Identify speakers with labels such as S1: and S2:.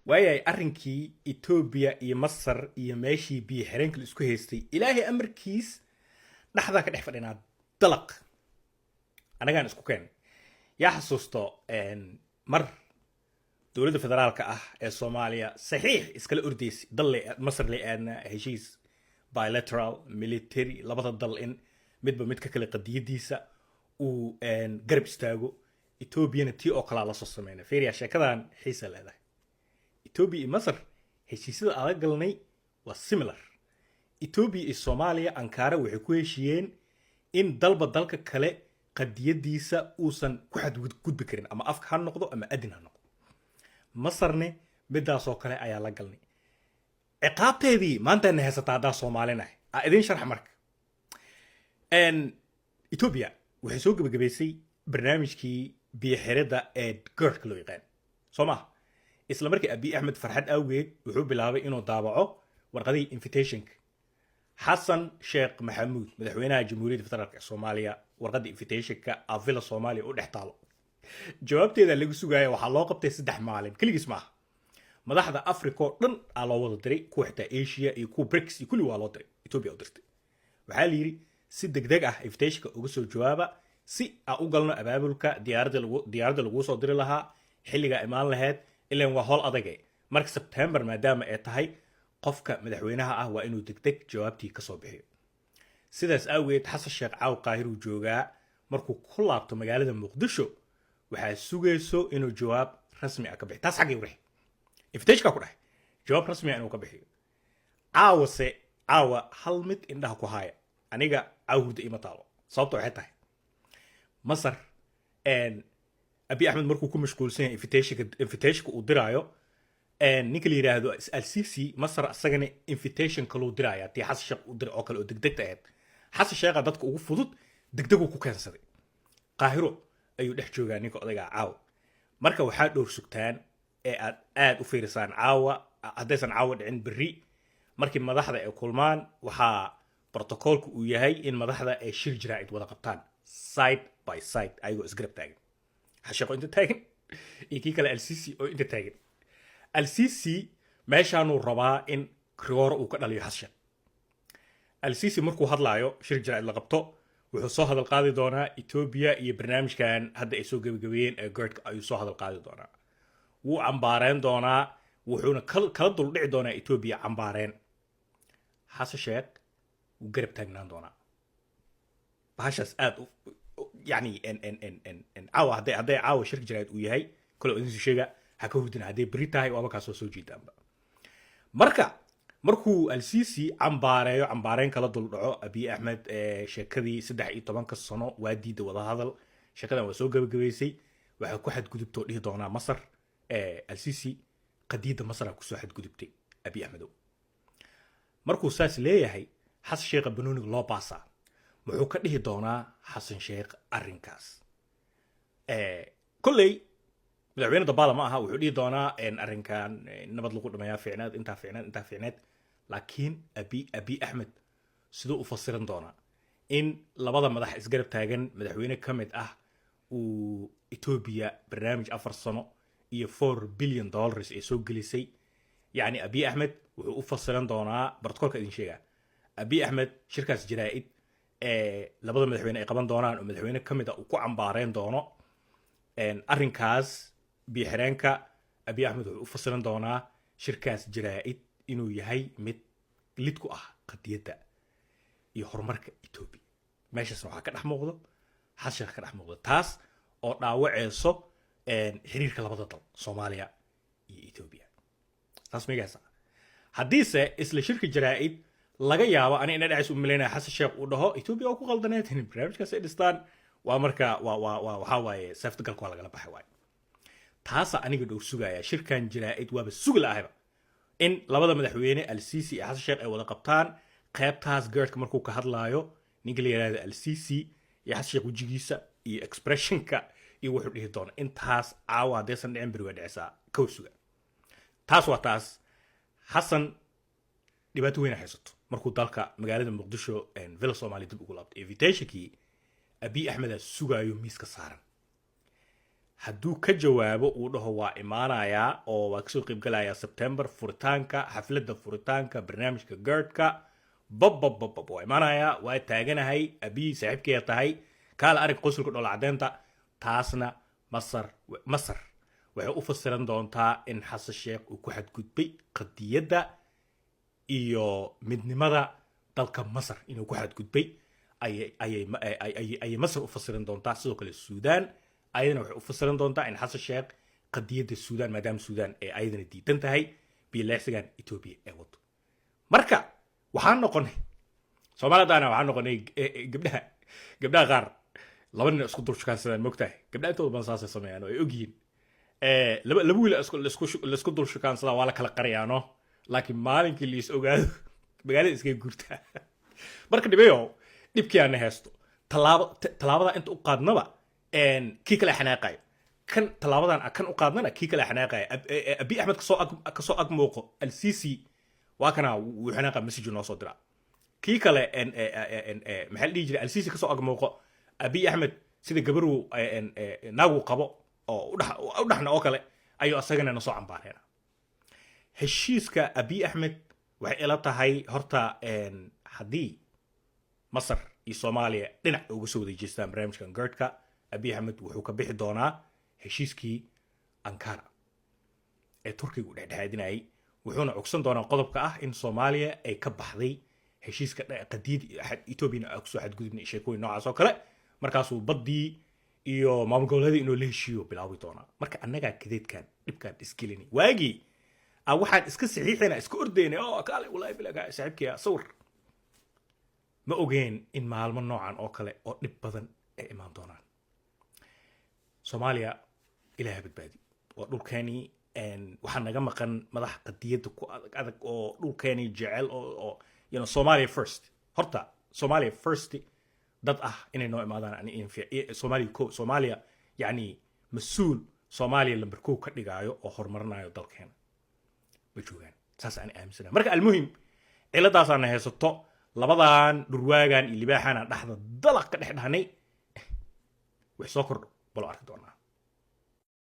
S1: Waayahay, arrinkii Etoobiya iyo Masar iyo meeshii biyo xireenka la isku haystay, Ilaahay amarkiis dhexdaa ka dhex fadhinaa dalaq annagaan isku keenay. Yaa xasuusto mar dowladda federaalka ah ee Soomaaliya saxiix iskala ordaysay dal Masar lay aadnaa, heshiis bilateral military, labada dal in midba midka kale qadiyadiisa uu garab istaago? Etoobiyana tii oo kalaa lasoo sameynay. Fiiriya, sheekadan xiisa leedahay. Etoobiya iyo Masar heshiisyada adag galnay waa similar. Etoobiya iyo Soomaaliya Ankara waxay ku heshiiyeen in dalba dalka kale qadiyadiisa uusan ku xadgudbi karin, ama afka ha noqdo ama adin ha noqdo. Masarne midaasoo kale ayaa la galnay. Ciqaabteedii maantaana haysataa haddaa Soomaalinahay. Aa idiin sharx. Marka Etoobiya waxay soo gebagabaysay barnaamijkii biyo-xiridda ee GERD-ka loo yaqaan, soo maha? Isla markii Abiy Axmed farxad awgeed wuxuu bilaabay inuu daabaco warqadihii invitationka. Xasan Sheekh Maxamuud, madaxweynaha Jamhuuriyadda Federaalk ee Soomaaliya, warqadda invitationka Avila Soomaaliya u dhex taalo, jawaabteeda lagu sugaaya. Waxaa loo qabtay 3 maalin. Keligiis maaha, madaxda Africa oo dhan aa loo wada diray, kuwa xitaa Asia iyo kuwa BRICS iyo kulli waa loo diray. Ethiopia u dirtay. Waxaa la yidhi si degdeg ah invitationka uga soo jawaaba si aan u galno abaabulka diyaaradda lagu diyaaradda laguu soo diri lahaa, xilligaa imaan lahayd. Ilan waa howl adage. Marka September maadaama ay tahay, qofka madaxweynaha ah waa inuu degdeg jawaabtii kasoo bixiyo. Sidaas awgeed Xasan Sheekh caaw Qaahiruu joogaa. Markuu ku laabto magaalada Muqdisho, waxaa sugayso inuu jawaab rasmi ah ka bixiyo. Taas xaggay u rixi invitationka ku dhahay jawaab rasmi ah inuu ka bixiyo. Caawase caawa hal mid indhaha ku haaya. Aniga caawa hurda ima taalo. Sababta waxay tahay, Masar Abiy Axmed markuu ku mashquulsan yahay invitationka uu diraayo, ninka la yidhaahdo Al-Sisi Masar asagana invitation kaluu diraya, tii Xasan Sheekh uu diray oo kale oo degdegta ahayd. Xasan Sheekha dadka ugu fudud degdeguu ku keensaday. Qaahiro ayuu dhex joogaa ninka odaygaa caawa. Marka waxaa dhowr sugtaan ee aad aad u fiirisaan caawa. Haddaysan caawa dhicin, berri markii madaxda ay kulmaan, waxaa protocolka uu yahay in madaxda ay shir jaraa'id wada qabtaan side by side, ayagoo isgarab taagan. Xasheeqo inta taagan iyo kii kale Al-Sisi oo inta taagan. Al-Sisi meeshaanuu rabaa in rigooro uu ka dhaliyo Xasheeq. Al-Sisi markuu hadlaayo, shir jaraa'id la qabto, wuxuu soo hadal qaadi doonaa Etoobiya iyo barnaamijkan hadda ay soo gebagabeeyeen ee GERD-ka ayuu soo hadal qaadi doonaa. Wuu cambaareen doonaa, wuxuuna kala duldhici doonaa Etoobiya cambaareen. Xasan Sheekh wuu garab taagnaan doonaa bahashaas aad yani caawa. Hadday caawa shirka jaraa'id uu yahay kole idinsu sheega, ha ka hurdina. Hadday beri tahay, waaba kaasoo soo jeedaanba. Marka markuu Al-Sisi cambaareeyo, cambaareyn kala duldhaco Abiy Axmed, sheekadii 13-ka sano waa diida wadahadal, sheekadan waa soo gebagabaysay, waxaa ku xadgudubtoo dhihi doonaa Masar. Al-Sisi qadiidda Masar kusoo xadgudubtay Abiy Axmedow. Markuu saas leeyahay, Xasan Sheekha banooniga loo baasaa. Muxuu ka dhihi doonaa Xasan Sheekh arrinkaas? Kolley madaxweyne dabaala ma aha. Wuxuu dhihi doonaa arrinkan nabad lagu dhameeyaa fiicneed, intaa fiicneed, intaa fiicneed. Laakiin Abi Axmed siduu u fasiran doonaa in labada madax isgarab taagan madaxweyne ka mid ah uu Etoobiya barnaamij 4 sano iyo $4 billion ay soo gelisay? Yacni Abiy Axmed wuxuu u fasiran doonaa protocolka idin sheegaa. Abiy Axmed shirkaas jaraa'id ee labada madaxweyne ay qaban doonaan oo madaxweyne ka mid ah uu ku cambaareyn doono arrinkaas biyo-xireenka, Abiy Axmed wuxuu u fasiran doonaa shirkaas jaraa'id inuu yahay mid lid ku ah qadiyadda iyo horumarka Etoobiya. Meeshaasna waxaa ka dhex muuqdo Xasan ka dhex muuqdo, taas oo dhaawaceyso xiriirka labada dal, Soomaaliya iyo Etoobiya. Taas migaysa. Haddiise isla shirka jaraa'id laga yaabo, ani ina dhacays u malaynaya, Xasan Sheekh uu dhaho Etoobiya oo ku qaldaneed in barnaamijkaas ay dhistaan, waa marka waa waxaa waaye seefta galka waa lagala baxay. Waaye taasa aniga dhowr sugaya. Shirkan jaraa'id waaba sugi lahayba in labada madaxweyne Al-Sisi iyo Xasan Sheekh ay wada qabtaan. Qaybtaas GERD-ka markuu ka hadlaayo ninka la yihahdo Al-Sisi iyo Xasan Sheekh, wejigiisa iyo expressionka iyo wuxuu dhihi doona. Intaas caawa haddaysan dhicin, beri waa dhicisaa. Ka suga. Taas waa taas. Xasan dhibaato weyn haysato markuu dalka magaalada Muqdisho, Villa Soomaaliya, dib ugu laabto. Invitationkii Abiy Axmedaa sugaayo miiska saaran. Hadduu ka jawaabo, uu dhaho waa imaanayaa oo waa kasoo qaybgalayaa September furitaanka, xafladda furitaanka barnaamijka GERD-ka, bob bob bob bob, waa imaanayaa, waa taaganahay, Abiy saaxiibkeya tahay, kaala arag qosulka dhoola caddeynta. Taasna Masar waxay u fasiran doontaa in Xasan Sheekh uu ku xadgudbay qadiyadda iyo midnimada dalka Masar. Inuu ku xadgudbay ayay Masar u fasiran doontaa. Sidoo kale Suudaan ayadana waxay u fasiran doontaa in Xasan Sheekh qadiyadda Suudaan, maadaama Suudaan ay ayadana diidan tahay biileexsigan Etoobiya ee wado. Marka waxaan noqonay Soomaalidana, waxaan noqonay gabdhaha qaar laba nin isku dul shukaansadaan. Mogtahay, gabdhaha intooda badan saasay sameeyaan oo ay ogyihiin laba wiil laisku dul shukaansadaa, waa la kala qariyaano, laakiin maalinkii liis ogaado magaalada iskaga guurtaa. Marka dhibayo dhibkii aana haysto, tallaabada inta u qaadnaba kii kale xanaaqayo, kan tallaabadan kan u qaadnana kii kale xanaaqayo. Abiy Axmed kasoo ag muuqo Al-Sisi, waa kana wuu xanaaqa, message noo soo diraa. Kii kale, maxaa la dhihi jiray, Al-Sisi kasoo ag muuqo Abiy Axmed, sida gabaruu naagu qabo oo u dhaxna oo kale ayuu asagana na soo cambaareena. Heshiiska Abiy Axmed waxay ila tahay horta haddii Masar iyo Soomaaliya dhinac uga soo wada jeestaan barnaamijkan GERD-ka, Abiy Axmed wuxuu ka bixi doonaa heshiiskii Ankara ee Turkiga u dhexdhexaadinayay, wuxuuna cogsan doonaa qodobka ah in Soomaaliya ay ka baxday heshiiska qadiid Etoobiyana ay kusoo xadgudubnay, sheekooyin noocaas oo kale. Markaasuu baddii iyo maamul goboleedii inuu la heshiiyo bilaabi doonaa. Marka annagaa kadeedkan dhibkaan isgelinay waagii waxaan iska saxiixayna, iska ordaynay oo kaale, walaahi bilaa saaxiibkaya sawir, ma ogeen in maalmo noocan oo kale oo dhib badan ay imaan doonaan. Soomaaliya Ilaaha badbaadi, waa dhulkeenii. Waxaa naga maqan madax qadiyadda ku adag adag oo dhulkeenii jecel oo Somalia first. Horta Somalia first dad ah inay noo imaadaan ani Soomaaliya ko, Soomaaliya yacni mas-uul Soomaaliya lambar kow ka dhigaayo oo horumarinayo dalkeena ma joogaan, saas aan aaminsanahay. Marka almuhim, ciladaasaana haysato, labadan dhurwaagan iyo libaaxana dhexda dalaq ka dhex dhahnay. Wax soo kordho balo arki doonaa.